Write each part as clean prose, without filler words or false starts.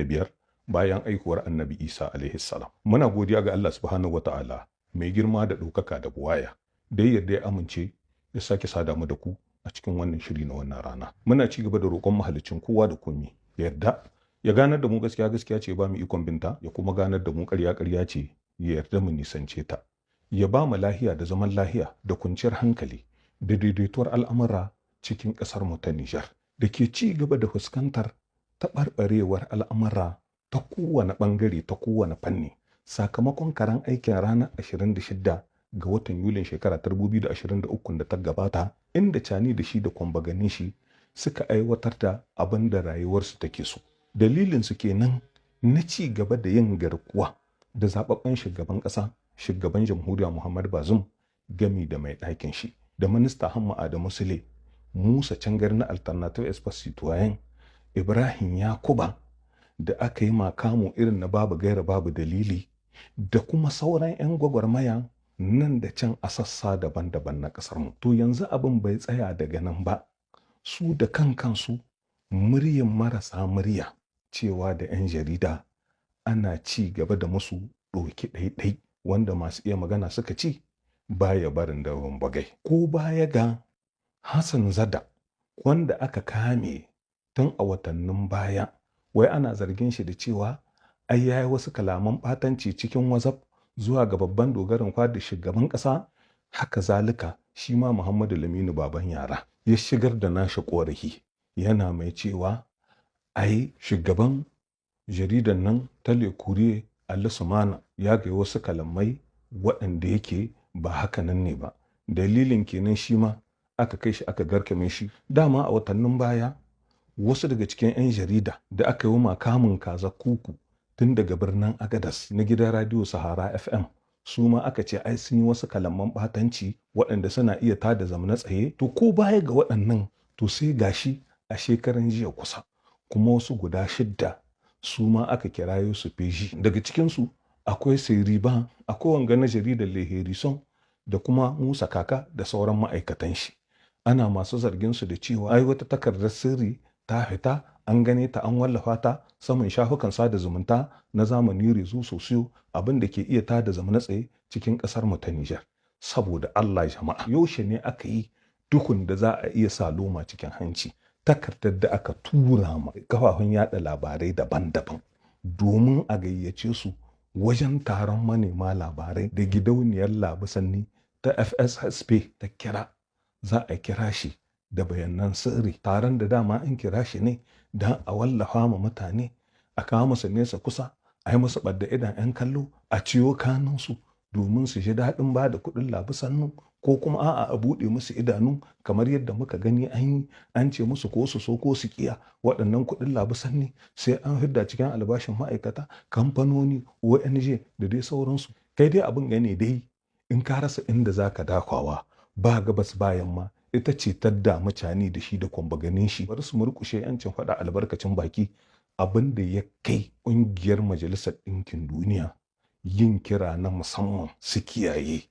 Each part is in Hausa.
25 bayan aihuwar Annabi Isa alaihi salam. Muna godiya ga Allah subhanahu wata'ala mai girma da ɗaukaka da buwaya da ya yarda ya amince ya sake sada mu da ku a cikin wannan shiri na wannan rana. Muna ci gaba da roƙon mahaliccin kowa da komi ya yarda ya ganar da mu gaskiya gaskiya ce ba mu ikon binta, ya kuma ganar da mu ƙarya ƙarya ce ya yarda mu nisance ta. Ya ba mu lahiya da zaman lahiya da kwanciyar hankali da daidaituwar al'amura cikin ƙasar mu ta Nijar da ke ci gaba da fuskantar taɓarɓarewar al'amura ta kowane ɓangare, ta kowane fanni, sakamakon karan aikin ranar 26 ga watan Yulin shekara 2023 da ta gabata, inda Cani da shi da kwambaganin shi suka aiwatar da abin da rayuwarsu take so. Dalilinsu kenan na ci gaba da yin garkuwa da zababben shugaban ƙasa, shugaban jamhuriya Muhammad Bazum, gami da mai ɗakin shi, da minista Hamma Adamu Sule, Musa Cangar na Alternative Espace Citoyen, Ibrahim Yakuba da aka yi makamu irin na babu gaira babu dalili, da kuma sauran 'yan gwagwarmaya nan da can a sassa daban-daban na ƙasarmu. To yanzu abin bai tsaya daga nan ba, su da kan kansu muryan marasa murya, cewa da 'yan jarida, ana ci gaba da musu ɗoki ɗaiɗai, wanda masu iya magana suka ci baya barin dawon bagai. Ko baya ga Hassan Zada wanda aka kame tun a watannin baya, wai ana zargin shi da cewa ai yayi wasu kalaman ɓatanci cikin WhatsApp zuwa ga babban dogarin da shugaban ƙasa. Haka zalika shi ma Muhammadu Laminu Baban Yara ya shigar da nashi ƙorafi, yana mai cewa ai shugaban jaridan nan ta Le Courrier Ali Sumana ya ga wasu kalamai waɗanda yake ba haka nan ne ba. Dalilin kenan shi ma aka kai shi aka garkame shi. Dama a watannin baya wasu daga cikin 'yan jarida da aka yi wa kamun kaza kuku tun daga birnin Agadas na gidan radio Sahara FM, su ma aka ce ai sun yi wasu kalaman ɓatanci waɗanda suna iya tada zamana tsaye. To ko baya ga waɗannan, to sai gashi a shekaran jiya kusa kuma wasu guda shidda su ma aka kirayo su feji. Daga cikinsu akwai Siriba, akwai wanga na jaridar Leherison, da kuma Musa Kaka da sauran ma'aikatan shi. Ana masu zargin su da cewa ai wata takardar sirri ta fita, an gane ta, an wallafa ta saman shafukan sada zumunta na zamani, rezu sosiyo, abin da ke iya tada zamana tsaye cikin kasar mu ta Nijar. Saboda Allah jama'a, yaushe ne aka yi duhun da za a iya sa loma cikin hanci? Takardar da aka tura ma kafafen yada labarai daban-daban domin a gayyace su wajen taron manema labarai da gidauniyar Labusanni ta FSSP ta kira, za a kira shi da bayanan sirri, taron da dama an kira shi ne don a wallafa ma mutane, a kawo musu nesa kusa, a yi musu ɓadda idan 'yan kallo, a ciyo kanunsu domin su ji daɗin ba da kuɗin labusannu, ko kuma a'a a buɗe musu idanu kamar yadda muka gani an yi, an ce musu ko su so ko su kiya, waɗannan kuɗin labusanni sai an fidda cikin albashin ma'aikata, kamfanoni, ONG da dai sauransu. Kai dai abin gane dai in ka rasa inda za ka dakwawa, ba gabas ba yamma, ita ce ta damu Cani da shi da kwambaganin shi, bari su murƙushe 'yancin faɗa albarkacin baki, abin da ya kai ƙungiyar Majalisar Ɗinkin Duniya yin kira na musamman su kiyaye.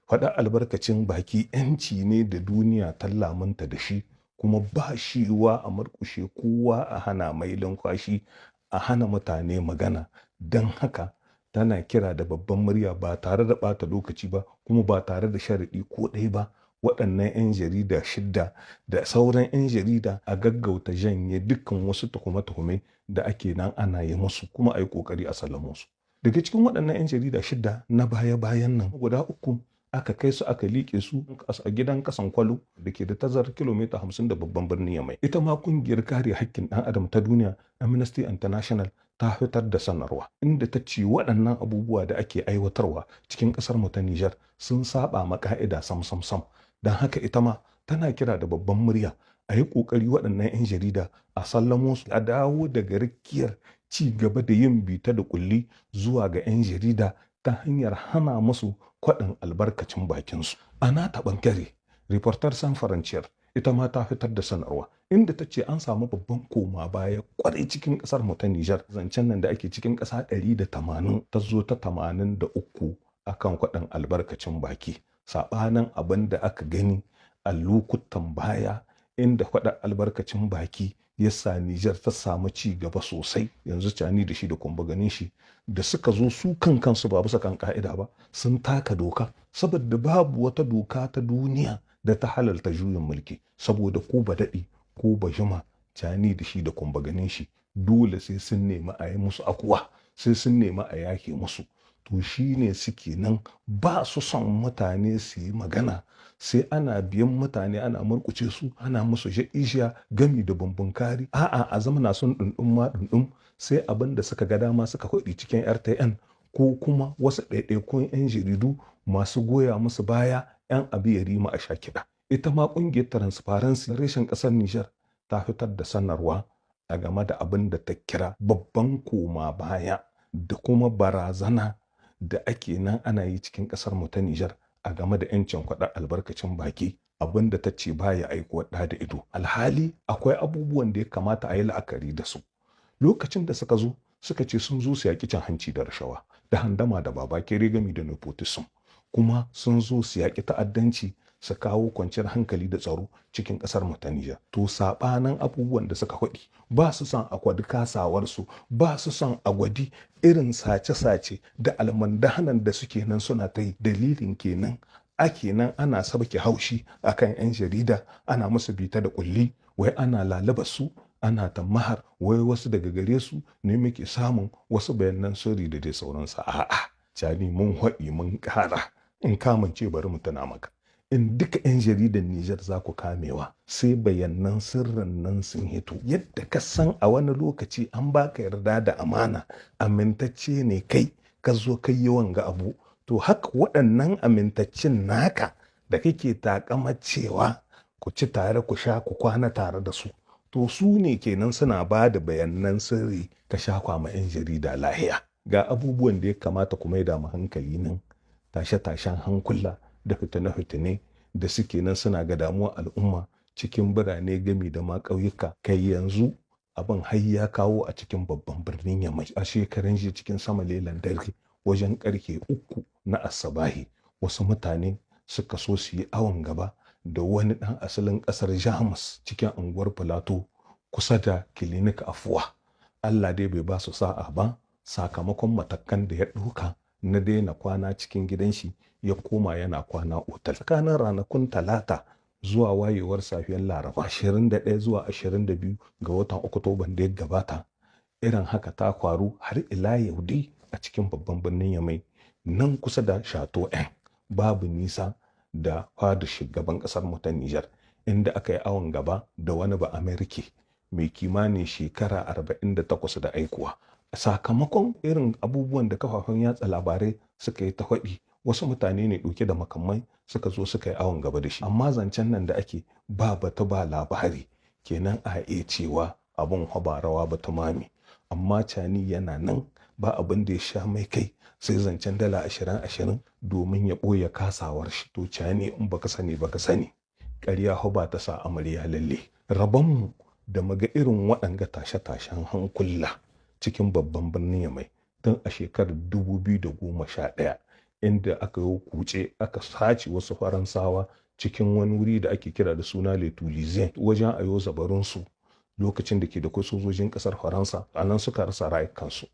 Faɗa albarkacin baki 'yanci ne da duniya ta lamunta da shi, kuma ba shi yiwuwa a murƙushe kowa, a hana mai lumfashi, a hana mutane magana. Don haka tana kira da babban murya, ba tare da ɓata lokaci ba kuma ba tare da sharaɗi ko ɗaya ba, waɗannan 'yan jarida shidda da sauran 'yan jarida a gaggauta janye dukkan wasu tuhume-tuhume da ake nan ana yi musu, kuma a yi ƙoƙari a sallamo su. Daga cikin waɗannan 'yan jarida shidda na baya-bayan nan, guda uku aka kai su aka liƙe su a gidan kasan Kwalo da ke da tazarar kilomita 50 da babban birnin Yamai. Ita ma kungiyar kare hakkin ɗan adam ta duniya, Amnesty International, ta fitar da sanarwa inda ta ce waɗannan abubuwa da ake aiwatarwa cikin ƙasar mu ta Nijar sun saba ma ka'ida sam sam sam. Don haka ita ma tana kira da babban murya a yi ƙoƙari waɗannan 'yan jarida a sallamo su, a dawo daga rikiyar ci gaba da yin bita da kulli zuwa ga 'yan jarida ta hanyar hana musu kwaɗin albarkacin bakinsu. A nata ɓangare, Reporter San Faranciyar ita ma ta fitar da sanarwa inda ta ce an samu babban koma baya kwarai cikin ƙasar mu ta Nijar. Zancen nan da ake cikin ƙasa 180, ta zo ta 83 akan kwaɗin albarkacin baki. Saɓanin abin da aka gani a lokutan baya. Inda faɗa albarkacin baki ya sa Nijar ta samu ci gaba sosai. Yanzu Cani da shi da kumba ganin shi da suka zo su kan kansu ba bisa kan ka'ida ba, sun taka doka, saboda babu wata doka ta duniya da ta halalta juyin mulki. Saboda ko ba daɗi ko ba jima, Cani da shi da kumba ganin shi dole sai sun nemi a yi musu akuwa, sai sun nemi a yake musu. To shi ne suke nan ba su son mutane su yi magana, sai ana biyan mutane, ana murkuce su, ana musu ishiya gami da bumbun kari. A'a, a zamana sun ɗunɗun ma ɗunɗun, sai abin da suka ga dama suka faɗi cikin RTN ko kuma wasu ɗaiɗaikun 'yan jaridu masu goya musu baya, 'yan abi ya rima a sha kiɗa. Ita ma ƙungiyar Transparency reshen ƙasar Nijar ta fitar da sanarwa a game da abin da ta kira babban koma baya da kuma barazana da ake nan ana yi cikin ƙasar mu ta Nijar a game da 'yancin kwaɗa albarkacin baki, abin da ta ce baya aiko ɗa da ido. Alhali akwai abubuwan da ya kamata a yi la'akari da su. Lokacin da suka zo, suka ce sun zo su yaƙi cin hanci da rashawa da handama da babakere gami da nepotism, kuma sun zo su yaƙi ta'addanci, su kawo kwanciyar hankali da tsaro cikin ƙasar mu ta Nijar. To saɓanin abubuwan da suka faɗi, ba su son a gwadi kasawarsu, ba su son a gwadi irin sace-sace da almundahanan da suke nan suna ta yi. Dalilin kenan ake nan ana sabke haushi akan 'yan jarida, ana musu bita da kulli, wai ana lalaba su, ana tamahar wai wasu daga gare su ne muke samun wasu bayanan sirri da dai sauransu. A'a, Cani, mun haɗi mun ƙara, in kamance bari mu tuna maka. In duka 'yan jaridar Nijar za ku kamewa sai bayanan sirrin nan sun hito. Yadda ka san a wani lokaci an baka yarda da amana, amintacce ne kai, ka zo kai yi wanga abu. To haka waɗannan amintaccen naka da kake takamar cewa ku ci tare, ku sha, ku kwana tare da su. To su ne kenan suna ba da bayanan sirri ka sha kwama 'yan jarida lahiya. Ga abubuwan da ya kamata ku maida mu hankali nan, tashe-tashen hankula da fitine-fitine da suke nan suna ga damuwar al'umma cikin birane gami da ma ƙauyuka. Kai, yanzu abin har ya kawo a cikin babban birnin Yamai. A shekaran jiya cikin sama lelan dare, wajen karfe 3 na asabahi, wasu mutane suka so su yi awon gaba da wani ɗan asalin ƙasar Jamus cikin unguwar Filato kusa da Kilinik Afuwa. Allah dai bai ba su sa'a ba, sakamakon matakan da ya ɗauka na daina kwana cikin gidan shi, ya koma yana kwana otal. Tsakanin ranakun Talata zuwa wayewar safiyar Laraba, 21 zuwa 22 ga watan Oktoban da ya gabata, irin haka ta faru har ila yau dai a cikin babban birnin Yamai, nan kusa da Chateau N, babu nisa da fadar shugaban kasar mu ta Nijar, inda aka yi awon gaba da wani ba Amerika mai kimanin shekara 48 da aikuwa. Sakamakon irin abubuwan da kafafen yatsa labarai suka yi ta faɗi, wasu mutane ne ɗauke da makamai suka zo suka yi awon gaba da shi. Amma zancen nan da ake, ba bata ba labari, kenan a iya cewa abun ba rawa ba ta mami. Amma Cani yana nan ba abin da ya sha mai kai sai zancen dala ashirin ashirin domin ya ɓoye kasawar shi. To Cani, in baka sani baka sani, ƙarya ba ta sa amarya lalle. Rabonmu da muga irin waɗanga tashe-tashen hankula cikin babban birnin Yamai tun a shekarar 2011, inda aka yi kuce aka sace wasu Faransawa cikin wani wuri da ake kira da suna Le Tulisien, wajen ayo zabarinsu lokacin da ke da kwai sojojin kasar Faransa a nan, suka rasa rayukansu.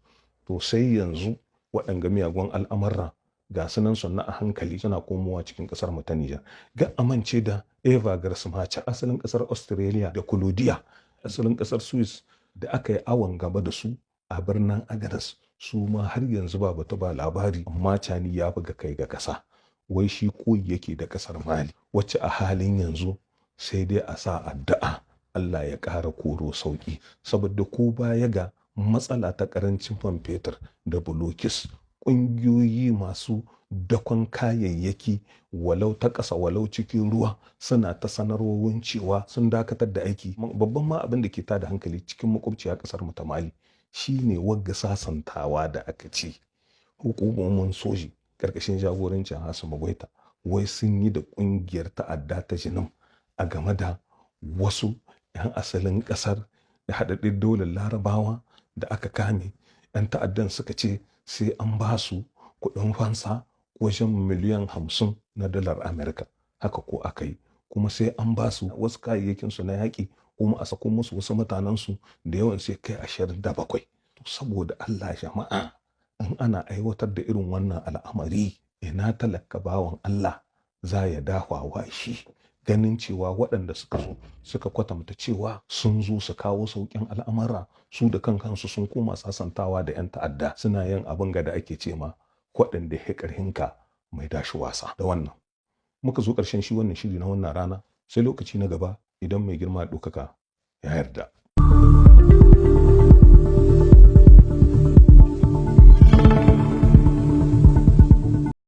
To sai yanzu waɗanga miyagun al'amurra ga su nan sannu a hankali suna komowa cikin kasar mu ta Nijar. Ga amince da Eva Garsmacha, asalin kasar Australia, da Claudia, asalin kasar Swiss, da aka yi awon gaba da su a birnin Agadez, su ma har yanzu ba batu ba labari. Amma Cani ya buga kai ga kasa, wai shi koyi yake da kasar Mali, wacce a halin yanzu sai dai a sa addu'a Allah ya ƙara koro sauƙi, saboda ko baya ga matsala ta ƙarancin man fetur da bulokis, ƙungiyoyi masu dakon kayayyaki, walau ta ƙasa walau cikin ruwa, suna ta sanarwowin cewa sun dakatar da aiki. Babban ma abin da ke tada hankali cikin makwabciya ƙasar mu ta Mali shine wagga sasantawa da aka ce hukumomin soji ƙarƙashin jagorancin Hassan Goita wai sun yi da ƙungiyar ta'adda ta Jinim a game da wasu 'yan asalin ƙasar da haɗaɗɗen daular Larabawa da aka kame. 'Yan ta'addan suka ce sai an ba su kuɗin fansa wajen miliyan 50 na dalar Amerika. Haka ko aka yi. Kuma sai an ba su wasu kayayyakin su na yaƙi, kuma a sako musu wasu mutanen su da yawan sai kai 27. To saboda Allah jama'a, in ana aiwatar da irin wannan al'amari, ina talaka bawan Allah za ya dafawa shi, ganin cewa waɗanda suka zo suka kwatanta cewa sun zo su kawo sauƙin al'amura, su da kan kansu sun koma sasantawa da 'yan ta'adda, suna yin abin ga da ake ce ma waɗanda ya ƙarhinka mai dashi wasa. Da wannan muka zo ƙarshen shi wannan shiri na wannan rana, sai lokaci na gaba idan mai girma ɗaukaka ya yarda.